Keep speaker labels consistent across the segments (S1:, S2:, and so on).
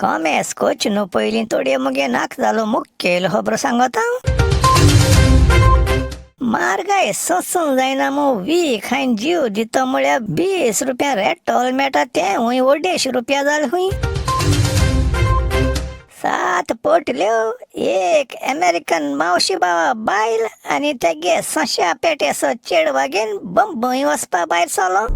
S1: कॉमेस coach न्हू पयलीं तोडये मुगे नाक जालो मुखेल खबरो सांगता. म्हारगाय सोंसूंक जायना मू, वीख हांवें जीव दिता म्हळ्यार 20 रुपया रेटोल मेळटा तें हुंय 250 रुपया जालें हुंय. 7 पोटल्यो, एक अमेरिकन मावशी बाबा बायल आनी तेगे सश्या पेटेचो चेडवा घेवन बंबय वचपा भायर सरलो.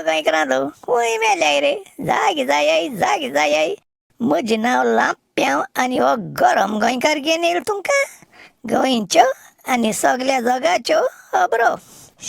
S1: गोंयकारांलो खंय मेल्याय रे, जागे जायाय जागे जायाय. म्हजें नांव लांप्यांव आनी हो गरम गोंयकार घेवन येयलो तुमकां गोंयच्यो आनी सगल्या जगाच्यो खबरो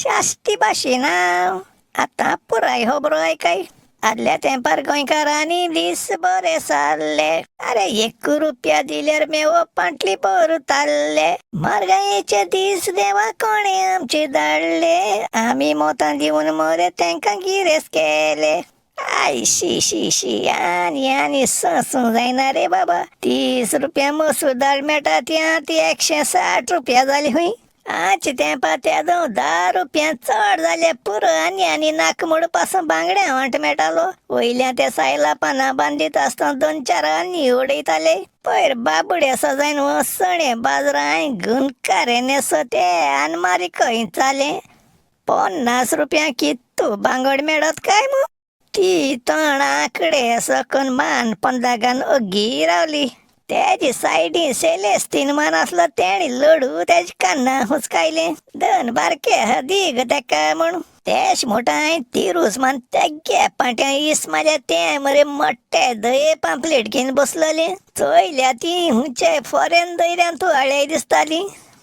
S1: शास्ती भाशेन. हांव आतां पुराय खबरो आयकाय. आदल्या तेंपार गोंयकारांनी दीस बरे सारले. अरे 1 रुपया दिल्यार मेवो पांटली भरताले. म्हारगायेचे दीस देवा कोणे आमचे धाडले, आमी मोतां दिवन मरे तेंकां गिरेस केले. I she शी शी, आनी आनी सोंसूंक जायना रे बाबा. 30 रुपया मसूर दाळ मेळटा ती आतां 160 रुपया जाली खंय. आजच्या तेंपार तेदो 10 रुपया चड जाले पुरो. आनी आनी नाक मोडपासून बांगड्या वांट मेळटालो. वयल्या ते सायला पानां बांदीत आसतना 2-4 आनी उडयताले. पयर बाबडे सजायन वसणे बाजरां गुणकारे नेसो ते आनी मारी खंय चाले. 50 रुपया कितू बांगड मेळत काय मू? ती तण आंकडे सकन मान पंदागान ओगी रावली. तेजी सायडी सेलेस्तीन मान आसलो तेणी लडू तेजे कान्ना हुसकायले. दोन बारके हदीग तेका म्हण तेश मोठाय तिरूस मान तेगे पाट्या इस मारल्या ते मरे मोट्टे दये पांपलेट घेवन बसलेले. चोयल्या ती हुंचे फॉरेन दयऱ्यान तूं हाडल्याय दिसताली.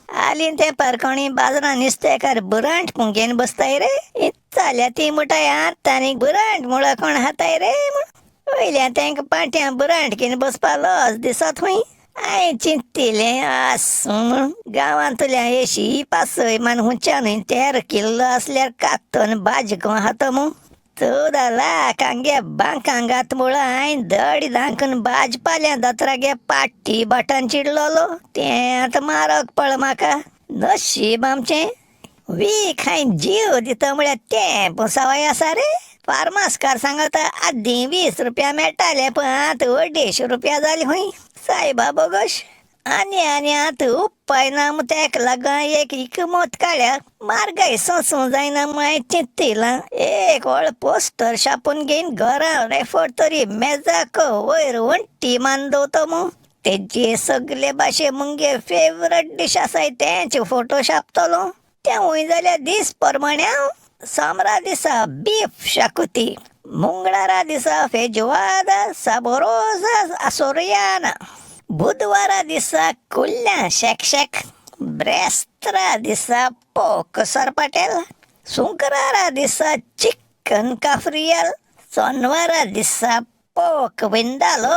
S1: आली तेंपार कोणी बाजारान नुस्तेकार बुरांट घेवन बसताय रे. चाल्या ती मुठाय आतां आनी बुरांट मुळां कोण हाताय रे म्हण. वयल्या तेंका पाट्यां बुरांट घेवन बसपा लज दिसत खंय. हांवें चिंतिलें आसूं म्हण. गांवांतल्या येशी पासय मान हुंच्यानूय 13 किल्लो आसल्यार कातन भाजी कोण हातो मू. 14 लाख हांगे बांकां घात मुळां हांवें दडी दांकून भाज पाल्या दोतरागे पाटी बटन चिडलोलो. तें आतां म्हारग पळ म्हाका. नशीब आमचें. वीख हांवें जीव दिता म्हळ्यार तें पुसावय आसा रे. फार्मासकार सांगता आदीं 20 रुपया मेळटाले पण आतां 250 रुपया जाले खंय. सायबा बोगोश. आनी आनी आतां उपाय ना मू तेका लागून एक इकमत काडल्या. म्हारगाय सोंसूंक जायना म्हूण हांवें चिंतिलां. एक व्हड पोस्टर छापून घेवन घरा रेफर तरी मेजाक वयर वण्टी मान दवरता मू. तेजे सगले भाशे मुगे फेवरेट डीश आसाय तेंच फोटो छापतलो. तेंवूय जाल्यार दीस प्रमाणे हांव. सोमरा दिसा बीफ शाकुती, मंगळारा दिसा फेजवादा साबरोजा आसोरियाना, बुधवारा दिसा कुल्ल्या शेकशेक, ब्रेस्त्रा दिसा पोक सरपाटेल, शुक्रारा दिसा चिकन काफ्रियल, सोनवारा दिसा पोक विंदालो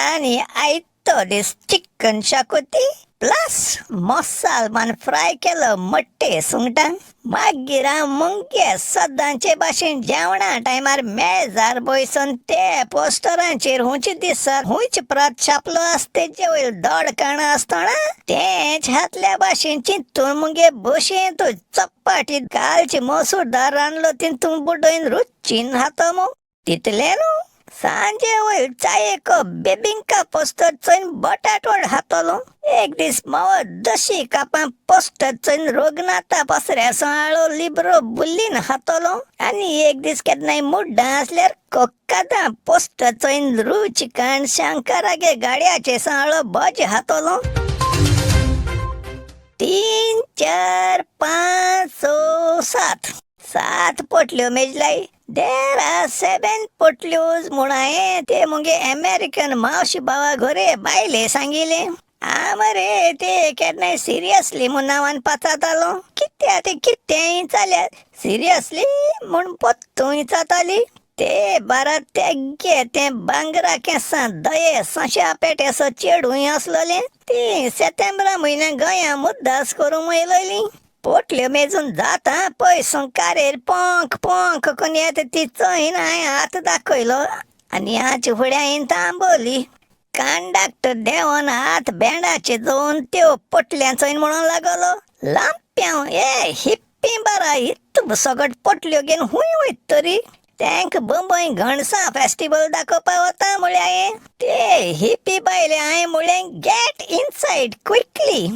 S1: आनी आयतो दीस चिकन शाकुती प्लस मसाल मान फ्राय केलो मट्टे सुंगटां. मागीर हांव मुगे सदांचे भाशेन जेवणा टायमार मेजार बयसून ते पोस्टरांचेर हुंयचे दिसा हुंयच प्रत छापलो आस तेजे वयर दोड काणां आसतना तेंच हातल्या भाशेन चिंतून मुगे बशेंत चपाटी कालची मसूर दाळ रांदलो तितून बुडोवन रुचीन हातो मू. तितलें न्हू, सांजे वयर चायेको बेबिंका पोस्टर चोयन बटाटवड हातलो. एक दीस मावो दशी कापां पोस्टर चोयन रोगनाथा पसऱ्याचो आळो लिब्रो बुल्लीन हातलो. आनी एक दीस केन्नाय मुड्डां आसल्यार कोक्कादां पोस्टर चोयन रूच काण शंकरागे गाडयाचे साळो भज हातलो. 3 4 5 6 7 7 पोटल्यो मेजलाय. There are 7 पोटल्योज म्हूण हांवें ते मुगे अमेरिकन मावशी बाबा घरे बायले सांगिलें. आ मरे ते केन्नाय सिरियसली म्हूण नांवान पाचातालो. कित्या ते कितेंय जाल्यार सिरियसली म्हूण पोत्तूय जाताली. ते बारा तेगे ते बांगरा केंसां दये सश्या पेट्याचो चेडूय आसलोलें. ती सेतेंब्रा म्हयन्या गोंया मुद्दास करूंक येयलोली. पोटल्यो मेजून जाता पयसून कारेर पोंक पोंक करून येता ती चोयन हांवें हात दाखयलो आनी हाचे फुडें हांवें थांबवली. कंडक्टर देंवन हात बेंडाचे दवरून त्यो पोटल्यां चोयन म्हणूंक लागलो, लांप्यांव ए हिप्पी बारा इतू सगट पोटल्यो घेवन खूंय वयत तरी? तेंक बंबय घणसां फेस्टिवल दाखोवपा वता म्हळ्ळें हांवें. ते हिप्पी बायले हांवें म्हळें, गेट इनसायड क्विकली.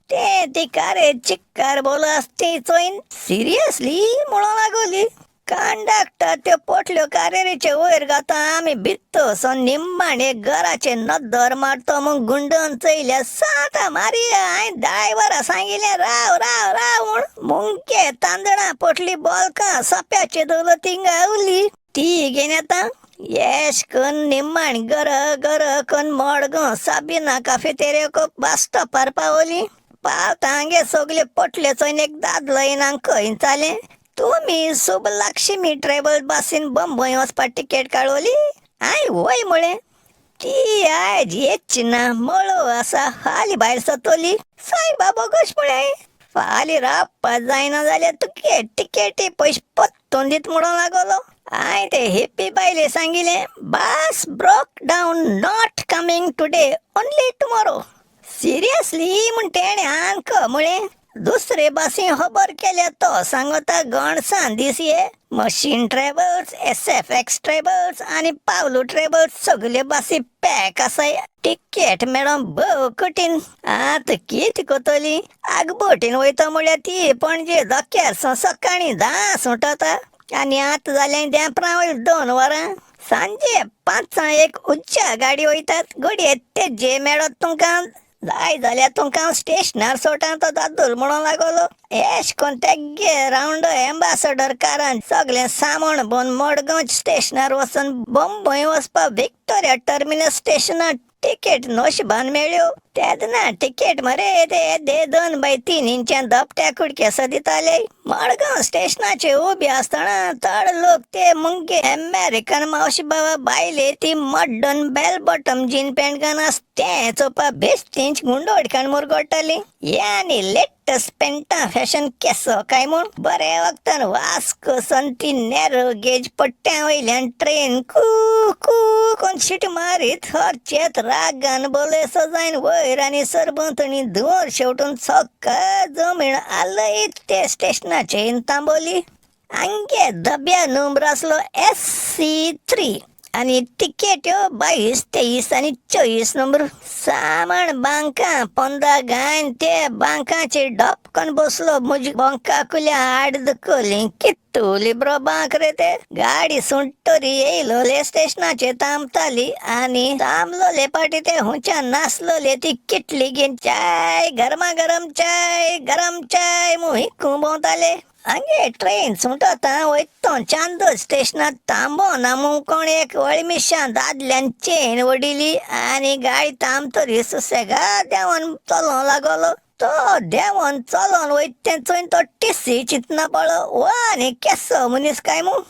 S1: ते ती कारेर चिक्कार बोलो आसा ती चोयन सिरियसली म्हणूंक लागली. कंडक्टर त्यो पोटल्यो कारेरीचे वयर घाता आमी भित्त वचोन निम्माणे घराचे नदर मारतो म्हूण गुंडन चयल्या सांता मारिया. हांवें ड्रायव्हरा सांगिल्लें राव राव राव म्हूण. मुंके तांदळां पोटली बोलकां सोप्याचे दवरलो थिंगा उरली ती घेवन येता. येश कन्न निम्माण गर गर कन्न मडगांव साबिना काफेतेरियाको बस स्टॉपार पावली. पावता हांगे सगल्यो पोटल्यो चोयन एक दादलो येवन आमकां विचारलें, तुमी शुभलक्ष्मी ट्रॅव्हल बसीन बंबय वचपा टिकेट काडवली? हांवें वय म्हळें. ती आयज येतची ना, मळो आसा, फाल्यां भायर सरतली. सायबा बोगस म्हळें हांवें. फाल्यां रावपा जायना जाल्यार तुगे टिकेटी पयशे परतून दीत म्हणूंक लागलो. हांवें ते हेप्पी बायले सांगिल्लें, bus broke down, not coming today, only tomorrow. Seriously म्हूण तेणें आमकां म्हळें. दुसरे बसी खबर केल्या तो सांगता गणसान दीस ये machine travels, S F X travels आनी पावलू ट्रॅव्हल्स सगल्यो बसी पॅक आसाय. टिकेट मेळोंक भोव कठीण. आतां कितें करतली? आगबोटीन वयता म्हळ्यार ती पणजे धक्क्यार सकाळीं 10 सुटता आनी आतां जालें देंपरा वयर 2 वरां. सांजे 5 एक उज्जा गाडी वयतात, घडये तेजे मेळत तुमकां. जाय जाल्यार तुमकां हांव स्टेशनार सोडटा तो दादूल म्हणूंक लागलो. एश कोन्न तेगे रावंडो एम्बासडर कारान सगळें सामान भरून मडगांव स्टेशनार वचून बंबय वचपाक विक्टोरिया टर्मिनस स्टेशनार टिकेट नशिबान मेळ्ळ्यो. तेन्ना टिकेट मरे ते येदे 2 बाय 3 इंचां धपट्या कुडके सो दिताले. मडगांव स्टेशनाचेर उबी आसतना चड लोक ते मुगे अमेरिकन मावशी बाबा बायले ती modern bell bottom jean pant घालून आसा तें चोवपा बेश्टींच गुंडोडकान मुरगोडटाली. हे आनी लेटस्ट पेंटां फॅशन केसो काय म्हूण बरे वखदान वास्को सन ती नॅरो गेज पट्ट्या वयल्यान ट्रेन कू कू कोन शिट मारीत हरचेत रागान बोलेसो जायन वयर आनी सरभोंवतणी धुंवर शेवटून सकाळ जमीन आलयत ते स्टेशनाचेर थांबोली. आंगे दब्या नंबर आसलो SC3 आनी टिकेट्यो 22, 23 आनी 24 नंबर. सामान बांकां पोंदा गायन ते बांकाचेर डपकन बसलो. म्हजी बांका कुल्या आड दुखली कितुली ब्रो बांक रे ते. गाडी सुंटरी येयलोले स्टेशनाचेर थांबताली आनी थांबलोले पाटी ते हुंच्यान नासलोले ती किटली घेवन चाय गरमा गरम चाय गरम चाय म्हूण हिकूं भोंवताले. हांगे ट्रेन सुटता वयतो चांदोर स्टेशनार थांबोना म्हूण कोण एक वळमिशान दादल्यान चेन वडिली आनी गाडी थांबतरी सुसेगाद देंवन चलोंक लागलो. तो देंवन चलोन वयता तें चोयन तो टिसी चिंतना पडलो, हो आनी केसो मनीस काय म्हूण.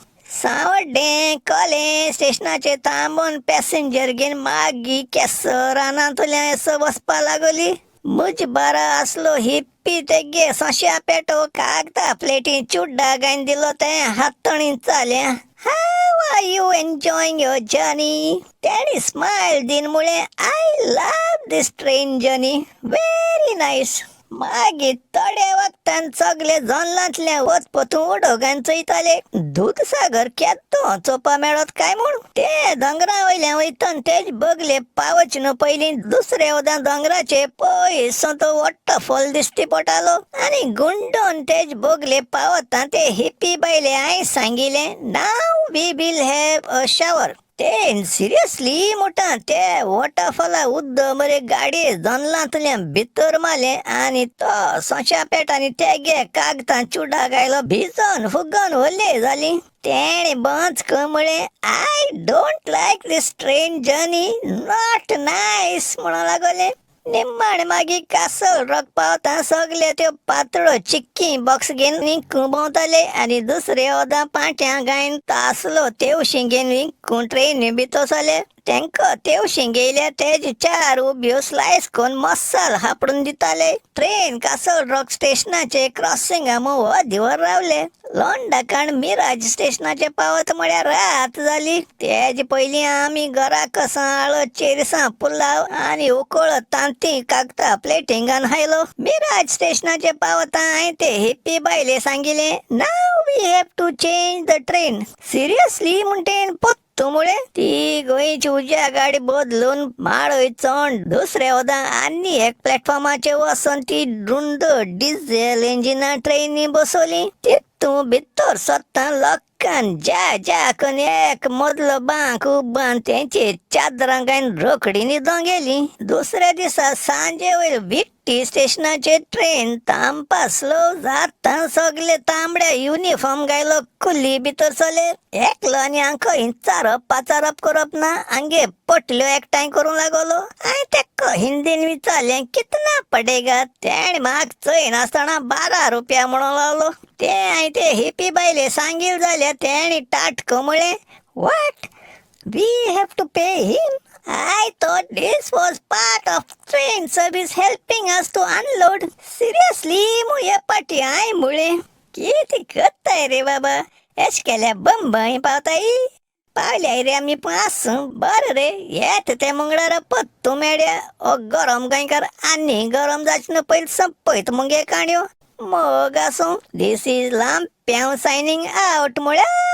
S1: सांवड्डें कोलें स्टेशनाचेर थांबोन पॅसेंजर घेवन मागीर केसो रानांतल्यान असो वचपा लागली. म्हज बारा आसलो हिप्पी तेगे सोंश्या पेटो कागदा प्लेटी चुड्डा गायन दिलो तें हातणी चालें. How are you enjoying your journey? तेणी स्मायल दीन म्हळें, I love this train journey, very nice. मागीर थोड्या वखदान सगळे जल्लांतले वचपतून उडोगान चोयताले दूदसागर केदो चोवपा मेळत काय म्हूण. ते दोंगरा वयल्यान वयतना तेज बगले पावच न्हू पयलीं दुसऱ्या वदां दोंगराचे पयस तो वॉटरफॉल दिश्टी पडटालो आनी गुंडोन तेज बगले पावता ते हिप्पी बायले हांवें सांगिल्लें, now we will have a shower. ते सिरियसली म्हणटा ते वॉटरफॉला उद्द मरे गाडी जल्लांतल्यान भितर मारलें आनी तो सोंश्या पेट आनी तेगे कागदां चुडा घायलो भिजोन फुगोन व्हडले जाली. तेणें बंच कर म्हळें, I don't like this train journey, not nice म्हणूंक लागलें. निम्माणें मागीर कासल रॉक पावता सगळे त्यो पातळो चिक्की बॉक्स घेवन विकूं भोंवताले आनी दुसरे वदां पांट्यां गायन आसलो तेवशी घेवन विकूं ट्रेनी भितर सरले. तेंका तेवशीं गेल्या तेजे चार उब्यो स्लायस करून मसाल हापडून दिताले. ट्रेन कासल रॉक स्टेशनाचे क्रॉसिंगा मदीं रावले. लोंडाकाण मिराज स्टेशनाचे पावत म्हळ्यार रात जाली. तेजे पयलीं आमी घरा कसां आळो चेरसां पुलाव आनी उकळ तांती कागता प्लेटिंगान हायलो. मिराज स्टेशनाचे पावता हांवें ते हिप्पी बायले सांगिलें, now we have to change the train. Seriously म्हणटेन पत्तू मुळे ती गोंयची उज्या गाडी बदलून माळय चोंड दुसऱ्या वदां आनी एक प्लॅटफॉर्माचेर वचून ती रुंद डिझेल इंजिना ट्रेनी बसवली. तितू भितर सोदता लोकान ज्या ज्या करून एक मदलो बांक उबान तेंची चादरां काय रोखडी न्हिदों गेली. दुसऱ्या दिसा सांजे वयर विट्टी स्टेशनाचेर ट्रेन तांबपा स्लो जाता सगले तांबड्या युनिफॉर्म घायलो कुली भितर सरले. एकलो आनी आंको चारप पाचारप करप ना, आंगे पटल्यो एकठांय करूंक लागलो. हांवें तेका हिंदीन विचारलें, कितना पडेगा? तेणें म्हाका चोयनासतना 12 रुपया म्हणूंक लागलो. तें हांवें ते हिप्पी बायले सांगील जाल्यार तेणें टाटक म्हळें, what, we have to pay him? I thought this was part of train service helping us to unload. Seriously, मुये पाटी हांवें म्हळें, कितें करताय रे बाबा, एश केल्यार बंबय पावताय? पावल्याय रे आमी पूण आसूं बरें रे. येता ते मंगळारा पत्तू मेळ्या. हो गरम गोंयकार आनी गरम जावचे न्हू पयलीं संपयत मुगे काणयो. मोग आसूं. This is Lampiao signing out म्हळ्यार.